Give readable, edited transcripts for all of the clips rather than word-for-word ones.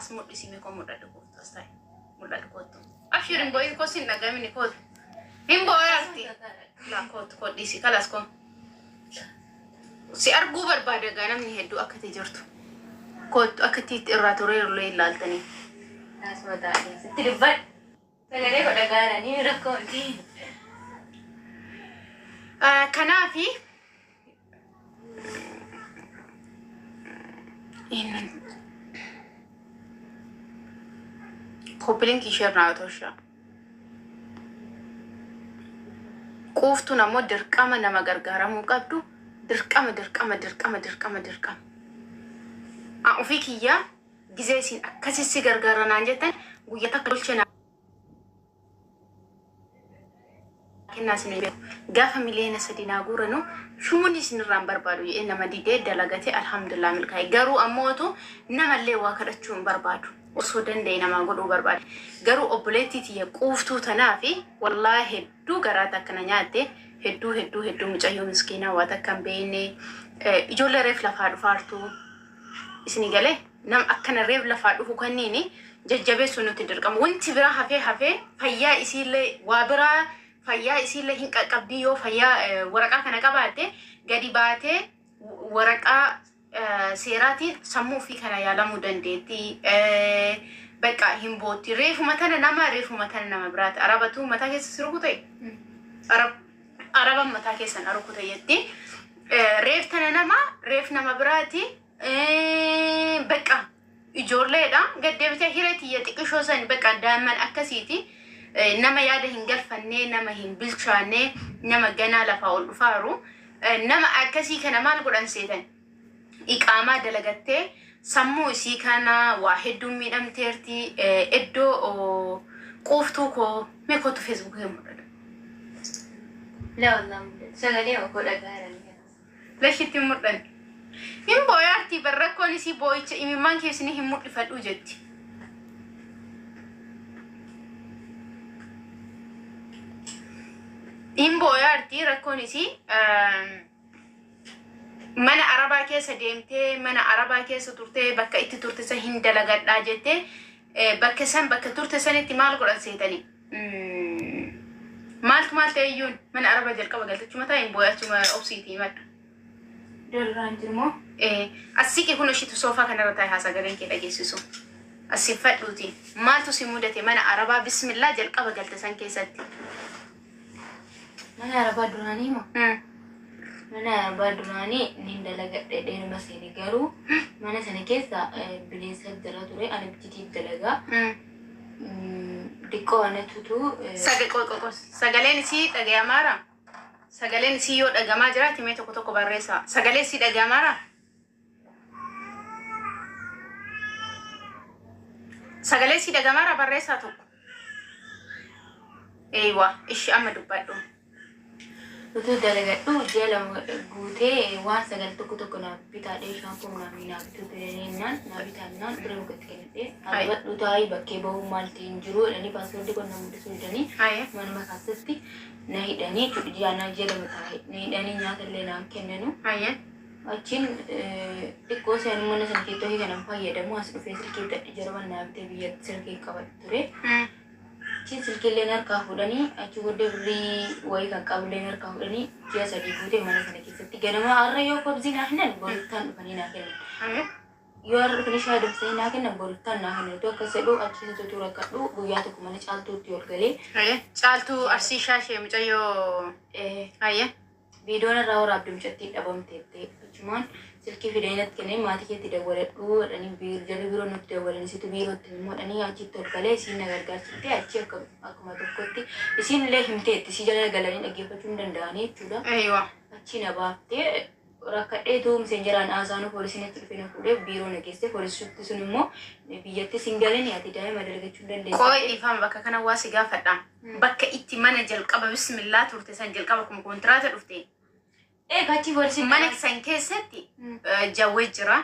As mul'isi mee koo mul'adhu koottu as taa'e. Mul'adhu koottu. Abshir hin boo'in koo sin dhagamini koottu. Hin boo'aarti. Laa koottu koo dhiisi kalas koo. Si arguu barbaada gaa namni hedduu akka itti jirtu. Koottu akka itti irraa tureerullee ilaaltanii. Asuma taa'ee sitti dubbadhu. Sagalee koo dhaga'anii rakkoo miti. Kanaafi copy link ishee irraa tosha. Quuftuun ammoo dirqama nama gargaaramuu qabdu dirqama dirqama dirqama dirqama dirqama. Ofii kiyyaa gizee isin akkasi si gargaara naan jettan guyyaa takka dolchee naa kennaa isin beeku. Gaafa 3 miliyoona naa guuranu shumuun isinirraa hin barbaadu jedhee nama didee dalagatee alhamdulillah milkaa'e. Garuu ammootu namallee waa kadhachuu hin barbaadu. Osoo danda'e namaa godhuu barbaade. Garuu obboleettii tiyya quuftuu tanaa fi wallaahi hedduu garaa takka na nyaatte hedduu hedduu hedduu mucayyoo miskiinaa waa takka hin beekne ijoollee reef lafaa dhufaartu isinii galee nama akkana reef lafaa dhufu kanniini jajjabeessuu nutti dirqama. Wanti biraa hafee hafee fayyaa isiillee waa biraa fayyaa isiillee hin qaqqabdii yoo fayyaa waraqaa kana qabaatte gadi baatee waraqaa seeraatiin sammuu ofii kana yaalamuu dandeetti. Bakka hin bootti. Reefuma tana nama reefuma tana nama biraati. Arabatu mataa keessa si rukute? Araban mataa keessa na rukute jetti. Reef tana nama reef nama biraati. Bakka ijoolleedha. Gaddeebitee hiree tiyya xiqqishoo san bakka daa'imman akkasiiti. Nama yaada hin galfanne, nama hin bilchaanne, nama ganaa lafaa ol dhufaaru. Nama akkasii kana maal godhan seetan? Iqaamaa dalagattee sammuu isii kana waa hedduun miidhamteerti. Iddoo quuftuu koo mee kootu Feesbuukii mul'atu. Laa wallah mul'atu. Sagalee koo dhaga'anii. Lashitti hin mul'anne. Hin booyaartii barrakkoon isii boo'icha imimmaan keessanii hin mul'ifadhu jetti. Hin booyaartii rakkoon isii mana arabaa keessa deemtee mana arabaa keessa turtee bakka itti turte san hin dalagadhaa jettee bakka san bakka turte sanitti maal godhan seetanii? Maaltu maal ta'e iyyuun mana arabaa jalqaba galtachuma taa'e hin boo'achuma obsiitii maddu. Dalraan jirumoo? Asiqi kun ishitu soofaa kanarra taa'e haa sagaleen kee dhageessisu. Asifadhuuti. Maaltu si mudate mana arabaa bismillaa jalqaba galte san keessatti? Mana arabaa duraanii moo? Mana arabaa duraanii nin dalagadhe dheeruma seene garuu mana sana keessa bineensa jira ture ani bititiif dalagaa. Diqqoo anatutu Sagaleen isii dhagayamaara? Sagaleen isii yoo dhagamaa jiraate mee tokko tokko barreessaa. Sagalee isii dhagayamaara? Sagalee isii dhagamaara barreessaa tokko. Eeywa, ishi amma dubbadhu. Utuu dalagadhu ji'a 2 guutee waan sagal tokko tokko naaf bitaadhee shaampoo naaf bituu didaniinnaan naa bitaannaan bira mukatti kennadhee argadhu taa'ii bakkee bahuu maal ta'e hin jiru jedhanii paaspoortii qonna mul'isuu didanii manuma keessatti na hidhanii jechuudha ji'a naa ji'a 2 taa'ee na hidhanii nyaata illee naan kennanu. Achiin xiqqoo seen mana sana keessatti hojii kanan fayyadamu as dhufee silkii bitadhe jarman naa bitee biyyatti silkii qabadhe ture. Achiin silkiillee harkaa fuudhanii achi booddee birrii wayii kan qabullee harkaa fuudhanii ji'a 3 guutee mana sana keessatti ganama har'a yoo kobzii naa kennan boruttaan dhufanii naa kennan. Yoo har'a dhufanii shaayii danfisanii naa kennan boruttaan naa kennan. Utuu akkas jedhu achi utuu rakkadhu guyyaa tokko mana caaltuutti ol galee. Caaltuu Arsii Shaashee mucayyoo. Viidiyoon irraa waraabde mucattiin dhabamteette achumaan silkii fidanii natti kennanii maatii keetti dawwaladhu jedhanii jarri biroo nutti dawwalanii situ biirootti immoo jedhanii achitti ol galee isiin na gargaarsiftee achi akkuma tokkotti isiin illee himteetti isii jala galanii dhaggeeffachuu hin danda'anii jechuudha. Achi na baaftee rakkadhee tuumseen jaraan haasaanuu poolisiin achi dhufee na fuudhee biiroo na geesse poolisitti sun immoo biyyatti sin galanii ati daa'ima dalagachuu hin dandeessu. Qooyi dhiifama bakka kana waa si gaafadha. Bakka itti mana jalqaba bismillaa turte san jalqaba kuma kontiraata dhufte. Ee achi poolisiin Mana san keessatti jawwee jira.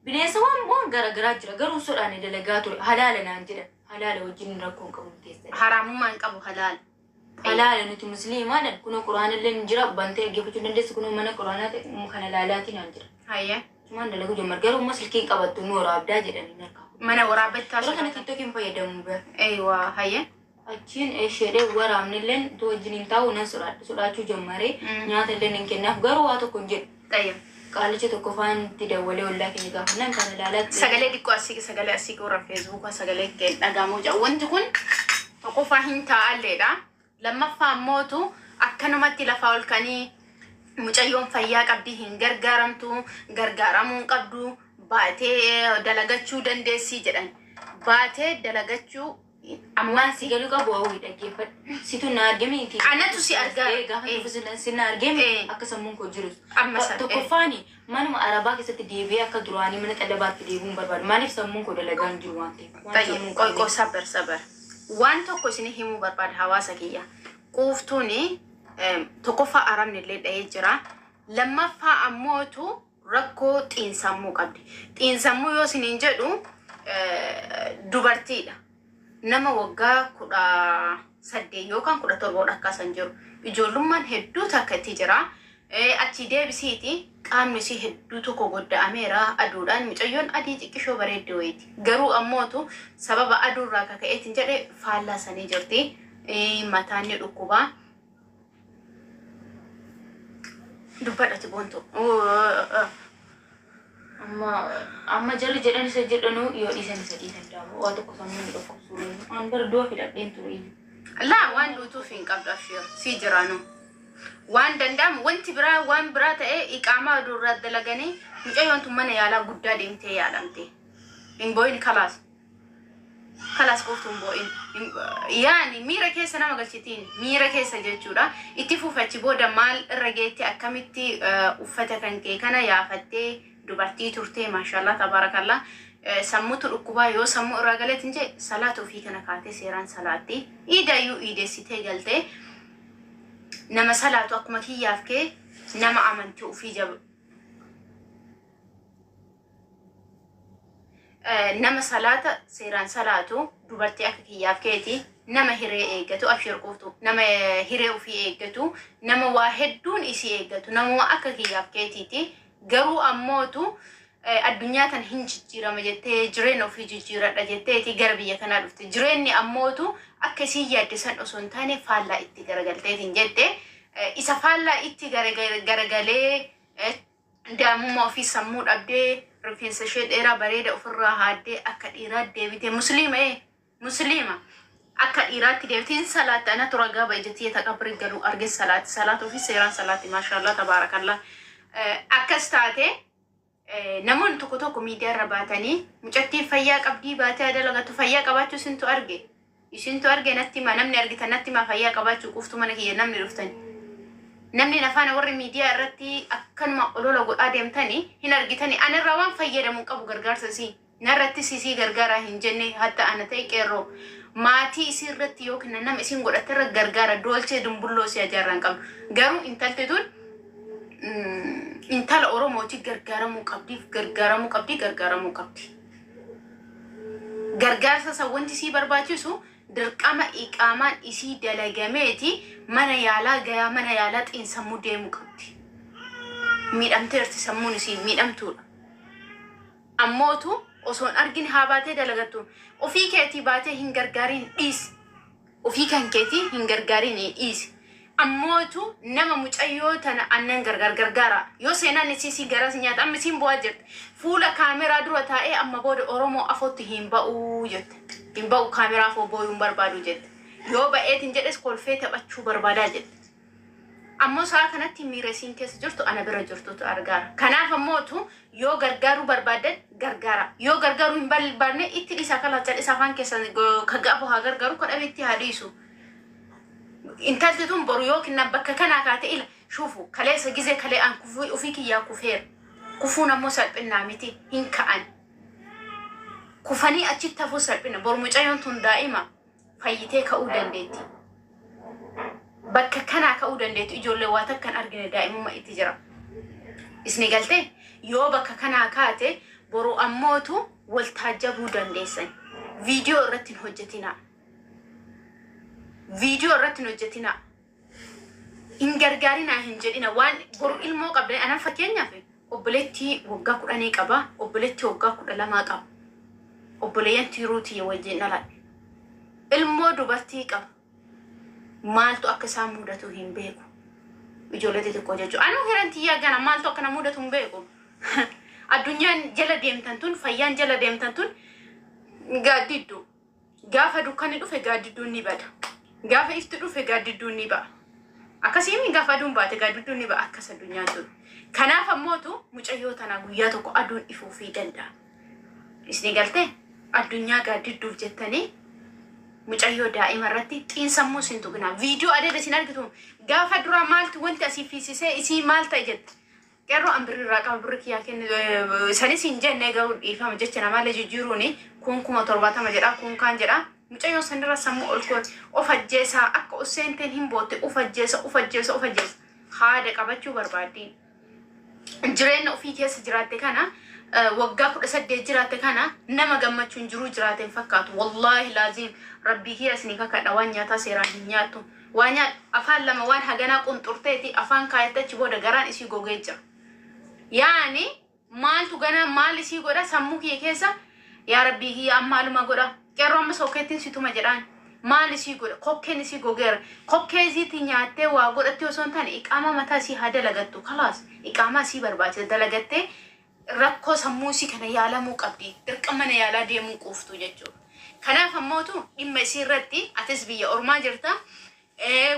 Bineensa waan garaagaraa jira garuu sodhaan dalagaa ture halaala naan jedhan halaala wajjin rakkoo hin qabu teessan. Haraamummaa hin qabu halaala. Halaala nuti musliimaadhaan kunoo quraanallee ni jira bantee dhaggeeffachuu dandeessu kunoo mana quraanaa kana laalaati naan jira. Maan dalaguu jammar garuu immoo silkiin qabattu nu waraabdaa jedhanii harkaa fuudhan. Mana waraabbattaa Yeroo kana sodaatan. TikTokiin fayyadamu bara. Eeywa hayyee. Achiin isheedhee waraabnilleen utuu wajjin hin taa'u nan sodaadha. Sodaachuu jammaree nyaata illee hin kennaaf garuu waa tokko hin jedhu. Xayyib. Qaalicha tokko faan itti dawwalee ollaa keenya gaafannaan kan ilaalaatti. Sagalee xiqqoo asii sagalee asii warra Feesbuukaa sagalee kee dhagahamuu jira. Wanti kun tokkoffaa hin taa'alleedha. Lammaffaa ammootu akkanumatti lafaa ol kanii mucayyoon fayyaa qabdi hin gargaaramtu gargaaramuu hin qabdu baatee dalagachuu dandeessii jedhan. Baatee dalagachuu Waan ammaan si galuu qabu hawwii dhaggeeffadhu. Situ na argame miti. Anatu si argaa. Gaafa dhufu si na argame akka sammuun koo jiru. Amma san. Tokkoffaani manuma arabaa keessatti deebi'ee akka duraanii mana xalabaatti deebi'uu hin barbaadu. Maaliif sammuun koo dalagaa hin jiru waan ta'eef. Waan Tayyib, sammuun qoy qoy qabneef. sabar sabar. Waan tokko isin himuu barbaada hawaasa kiyya. Quuftuuni tokkoffaa arabni illee dha'ee jira. Lammaffaa ammootu rakkoo xiinsammuu qabdi. Xiinsammuu yoo isiniin jedhu dubartiidha. Nama waggaa 18 yookaan 17 akkasan jiru. Ijoollummaan hedduu takka itti jira. Achi deebisiiti qaamni isii hedduu tokko godda'ameera aduudhaan mucayyoon adii xiqqishoo bareeddee wayiiti. Garuu ammootu sababa aduurraa kaka'eetiin jedhe faallaa sanii jirti. Mataan ni dhukkubaa. Dubbadhati boontu. Amma amma jarri jedhan isa jedhanuu yoo dhiisan isa dhiisan daamu waa tokko sammuun ni dhukkubsu. An bara du'a filadheen ture. Laa waan duutuuf hin qabdu afeer si jiraanu. Waan danda'amu wanti biraa waan biraa ta'ee iqaamaa aduurraa dalaganii mucayyoon tun mana yaalaa guddaa deemtee yaalamte. Hin boo'in kalaas. Kalaas qoftu hin boo'in. Yaani miira keessa nama galchitiin miira keessa jechuudha. Itti fufachi booda maal irra geetti akkamitti uffata kan kee kana yaafattee dubartii turtee maashaallah tabaarakallaa. Sammuutu dhukkubaa yoo sammuu irraa galeetiin jee salaata ofii kana kaatee seeraan salaatti. Iidayyuu iideessitee galtee nama salaatu akkuma kiyyaaf kee nama amantii ofii jaba. Nama salaata seeraan salaatu dubartii akka kiyyaaf keeti nama hiree eeggatu abshir qoftu nama hiree ofii eeggatu nama waa hedduun isii eeggatu nama akka kiyyaaf keetiiti garuu ammootu addunyaa tan hin jijjiirama jettee jireenya ofii jijjiiradha jetteeti gara biyya kanaa dhufte jireenyi ammootu akka isii yaadde san osoo hin taane faallaa itti garagalteetiin jette isa faallaa itti garagalee daa'imummaa ofii sammuu dhabdee rifeensa ishee dheeraa bareeda ofirraa haaddee akka dhiiraa deebitee musliima musliima akka dhiiraatti deebiteen salaatti anatu ragaa ba'a ijatti taqabrii galuu arge salaatti salaatu ofii seeraan salaatti maashaallah tabaarakallaa akkas taate namoonni tokko tokko miidiyaa irra baatanii mucattiin fayyaa qabdii baatee dalagattu fayyaa qabaachuu isintu arge isintu arge natti hima namni argitan natti hima fayyaa qabaachuu quftu mana kiyya namni dhuftani. Namni afaan warri miidiyaa irratti akkanuma olola godhaa deemtanii hin argitani. Anirraa waan fayyadamu qabu gargaarsa isii. Narratti sisii gargaaraa hin jenne hatta ana ta'e qeerroo. Maatii isii irratti yookiin nama isiin godhate irra gargaara doolchee dumbulloo isii ajaarraa hin qabdu. Garuu intalti tun intala Oromooti gargaaramuu qabdi gargaaramuu qabdi gargaaramuu qabdi. Gargaarsa isa wanti isii barbaachisu dirqama iqaamaan isii dalagameeti mana yaalaa gayaa mana yaalaa xiinsammuu deemuu qabdi. Miidhamteerti sammuun isii miidhamtuudha. Ammootu osoo hin argin haa baatee dalagattu. Ofii keetii baatee hin gargaariin dhiisi. Ofii kan keetii hin gargaariin dhiisi. Ammootu nama mucayyoo tana annan gargaar gargaara. Yoo seenaan isii si garas nyaata amma isiin bu'aa jirti. Fuula kaameraa dura taa'ee amma booda Oromoo afootti hin ba'uu jette. Hin ba'u kaameraa afoo booyuu hin barbaadu jette. Yoo ba'eetiin jedhes kolfee taphachuu barbaadaa jette. Ammoo sa'a kanatti miira isiin keessa jirtu ana bira jirtutu argaara. Kanaaf ammootu yoo gargaaruu barbaadan gargaara. Yoo gargaaruu hin barbaadne itti dhiisaa kala cal'isa afaan keessan ka gaafa haa gargaaru ka dhabe itti haa dhiisu. Intalti tun boru yookiin bakka kanaa kaate ila shuufu kaleessa gizee kalee an kufuu ofii kiyyaa kufeera. Kufuun ammoo salphinaa miti hin ka'an. Kufanii achitti hafuu salphina. Boru mucayyoon tun daa'ima fayyitee ka'uu dandeetti. Bakka kanaa ka'uu dandeetti ijoollee waa takka hin argine daa'imummaa itti jira. Isni galtee yoo bakka kanaa kaate boru ammootu wal taajjabuu dandeessan. Viidiyoo irratti hin hojjetinaa. Viidiyoo irratti hin hojjetinaa. Hin gargaarinaa hin jedhina waan boru ilmoo qabdan anan fakkeenyaaf obboleettii waggaa 10 qaba obboleettii waggaa 12 qaba. Obboleeyyan tiruu tiyya wajjin dhaladhe. Ilmoo dubartii qaba. Maaltu akka isaan mudatu hin beeku. Ijoollee xixiqqoo jechuudha. Anuu hiran tiyyaa gana maaltu akka na mudatu hin beeku. Addunyaan jala deemtan tun, fayyaan jala deemtan tun gaaddidduu. Gaafa dukkanni dhufe gaaddidduun ni bada. Gaafa ifti dhufe gaaddidduun ni ba'a. Akkasiin gaafa aduun baate gaaddidduun ni ba'a akkas addunyaan tun. Kanaaf ammootu mucayyoo tanaa guyyaa tokko aduun ifuufii danda'a. Isin galtee addunyaa gaaddidduuf jettanii mucayyoo daa'ima irratti xiinsammuu isin tuqinaa. Viidiyoo adeeda isin argitu gaafa duraa maaltu wanti asii fiisisee isii maal ta'e jette. Qeerroo an birri irraa qaba, birri kiyyaa kenne sanis hin jenne, garuu dhiifama jecha namaallee jijjiiruuni kun 70,000 jedha, kun kaan jedha. Mucayyoon sanirra sammuu ol kooti of ajjeesaa akka usseenteen hin bootte, of ajjeesa, of ajjeesa, of ajjeesa. Haada qabachuu barbaaddi. Jireenya ofii keessa jiraatte kana, waggaa 18 jiraatte kana, nama gammachuun jiruu jiraate hin fakkaatu. Wallaahi laaziim, rabbii kiyya isinii kakadha, waan nyaataa seeraan hin nyaattu. Waa nyaadhu afaan lama waan haganaa qunxurteeti afaan kaayatte, achi booda garaan isii gogee jira. Yaani maaltu ganaa maal isii godha sammuu kiyya keessa? Yaa rabbii kiyya, amma maaluma godha? Qeerroo, amma sokkeettiin situma jedhaan. Maal isii godha? Kokkeen isii gogeera. Kokkee isiitti nyaattee waa godhatti osoo hin taane, iqaamaa mataa isii haa dalagattu. Kalaas, iqaamaa isii barbaachisa dalagattee rakkoo sammuu isii kana yaalamuu qabdi. Dirqama mana yaalaa deemuu quuftu jechuudha. Kanaaf ammootu dhimma isii irratti atis biyya ormaa jirta.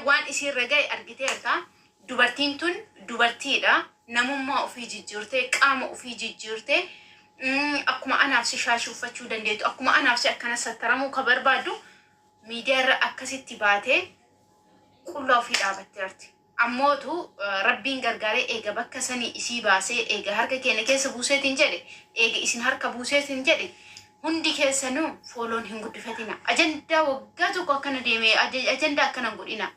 Waan isii irra ga'e argiteerta. Dubartiin tun dubartiidha. Namummaa ofii jijjiirtee, qaama ofii jijjiirtee, akkuma anaaf si shaashii uffachuu dandeettu, akkuma anaaf si akkana sattaramuu ka barbaaddu, miidiyaa irra akkasitti baatee qullaa ofii dhaabatteerti. Ammootu rabbiin gargaaree eega bakka sanii isii baasee, eega harka keenya keessa buuseetiin jedhe, eega isin harka buuseetiin jedhe, hundi keessanuu fooloon hin guddifatina. Ajandaa waggaa tokko akkana deemee ajandaa akkana hin godhina.